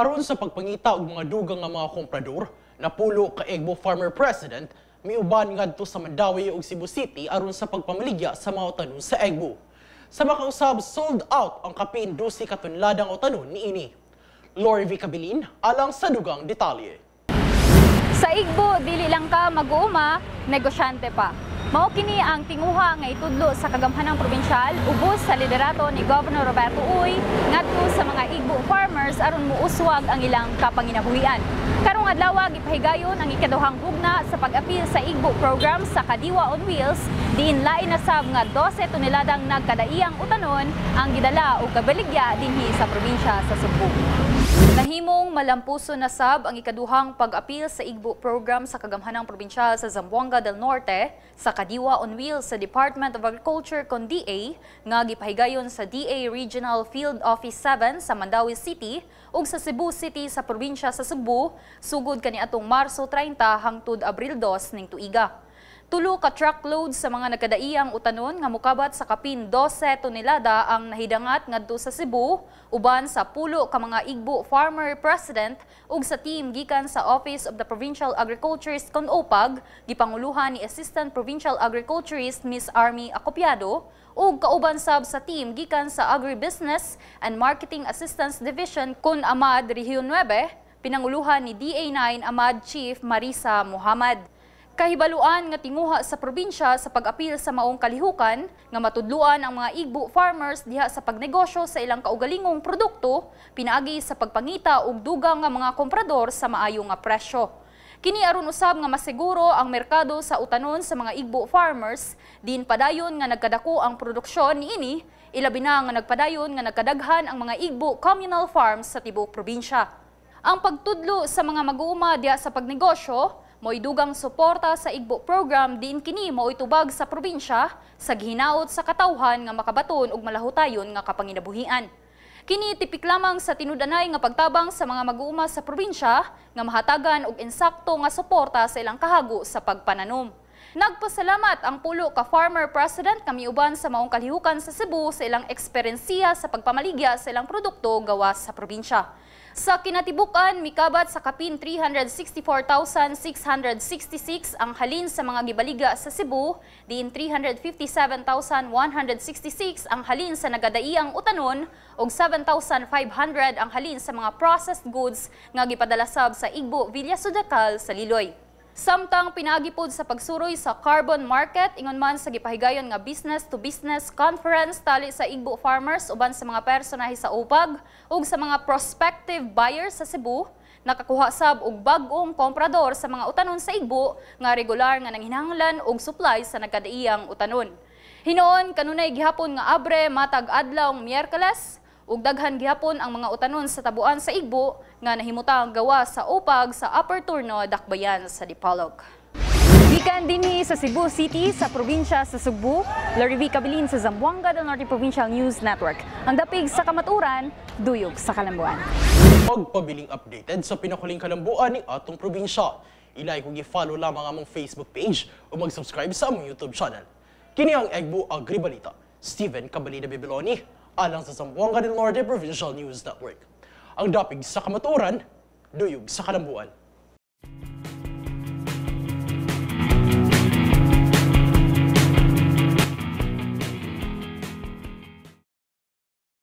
Aron sa pagpangita og mga dugang nga mga komprador, napulo ka Igbo Farmer President miuban ngadto sa Mandaue ug Cebu City aron sa pagpamaligya sa mga utanon sa Igbo. Sa makausab, sold out ang kapin 12 ka tonladang utanon niini. Lori V. Cabilin, alang sa dugang detalye. Sa Igbo, dili lang ka mag-uuma, negosyante pa. Mao kini ang tinguha nga itudlo sa kagamhanang probinsyal ubos sa liderato ni Governor Roberto Uy ngadto sa mga Igbo farmers aron muuswag ang ilang kapanginabuhian. Karong adlaw, gipahigayon ang ikaduhang hugna sa pag-apil sa Igbo program sa Kadiwa on Wheels, diin lain na sab nga 12 toneladang nagkadaiyang utanon ang gidala og kabaligya dinhi sa probinsya sa Sugbo. Nahimong malampuso na sab ang ikaduhang pag-apil sa Igbo program sa kagamhanang probinsyal sa Zamboanga del Norte sa Kadiwa on Wheels sa Department of Agriculture kon DA nga gipahigayon sa DA Regional Field Office 7 sa Mandaue City ug sa Cebu City sa probinsya sa Sugbo sugod kaniadtong Marso 30 hangtod Abril 2 ning tuiga. Tulo ka truckload sa mga nagkadaiyang utanon nga mukabat sa kapin 12 tonelada ang nahidangat ngadto sa Cebu uban sa pulo ka mga Igbo Farmer President ug sa team gikan sa Office of the Provincial Agriculturist kon OPAG, gipanguluhan ni Assistant Provincial Agriculturist Miss Army Acopiado, ug kauban sab sa team gikan sa Agribusiness and Marketing Assistance Division kon AMAD Rehiyon 9, pinanguluhan ni DA9 AMAD Chief Marisa Muhammad. Kahibaluan nga tinguha sa probinsya sa pag-apil sa maong kalihukan nga matudluan ang mga Igbo farmers diha sa pagnegosyo sa ilang kaugalingong produkto pinaagi sa pagpangita og dugang nga mga komprador sa maayo nga presyo. Kini aron usab nga masiguro ang merkado sa utanon sa mga Igbo farmers din padayon nga nagkadako ang produksyon niini, ilabi na nga nagpadayon nga nagkadaghan ang mga Igbo communal farms sa tibuok probinsya. Ang pagtudlo sa mga mag-uuma diha sa pagnegosyo mo'y dugang suporta sa Igbo program din kini mao'y tubag sa probinsya sa gihinaot sa katawhan nga makabaton og malahutayon nga kapanginabuhian. Kini tipik lamang sa tinud-anay nga pagtabang sa mga mag-uuma sa probinsya nga mahatagan og insakto nga suporta sa ilang kahago sa pagpananom. Nagpasalamat ang pulo ka farmer president nga miuban sa maong kalihukan sa Cebu sa ilang eksperensiya sa pagpamaligya sa ilang produkto gawas sa probinsya. Sa kinatibuk-an, mikabat sa kapin 364,666 ang halin sa mga gibaligya sa Cebu, diin 357,166 ang halin sa nagadaiyang utanon ug 7,500 ang halin sa mga processed goods nga gipadala sab sa Igbo Villa Sudacal sa Liloy. Samtang pinaagi pod sa pagsuroy sa carbon market, ingon man sa gipahigayon nga business to business conference tali sa Igbo farmers uban sa mga personahe sa OPAG ug sa mga prospective buyers sa Cebu, nakakuha sab og bag-ong komprador sa mga utanon sa Igbo nga regular nga nanghinahanglan og supply sa nagkadaiyang utanon. Hinuon kanunay gihapon nga abre matag adlawng Miyerkules ug daghan gihapon ang mga utanon sa tabuan sa Igbo nga nahimutang gawa sa OPAG sa Upper Turno, Dakbayan sa Dipolog. Gikan dinhi sa Cebu City sa probinsya sa Sugbo, Lori V. Cabilin sa Zamboanga del Norte Provincial News Network. Ang dapig sa kamaturan, duyog sa kalambuan. Magpabiling updated sa pinakuling kalambuan ni atong probinsya. I-like ug i-follow lamang among Facebook page o mag-subscribe sa among YouTube channel. Kini ang Egbo Agribalita. Steven Cabalida Bibiloni, alang sa Zamboanga del Norte Provincial News Network. Ang dapig sa kamatuoran, duyog sa kalambuan.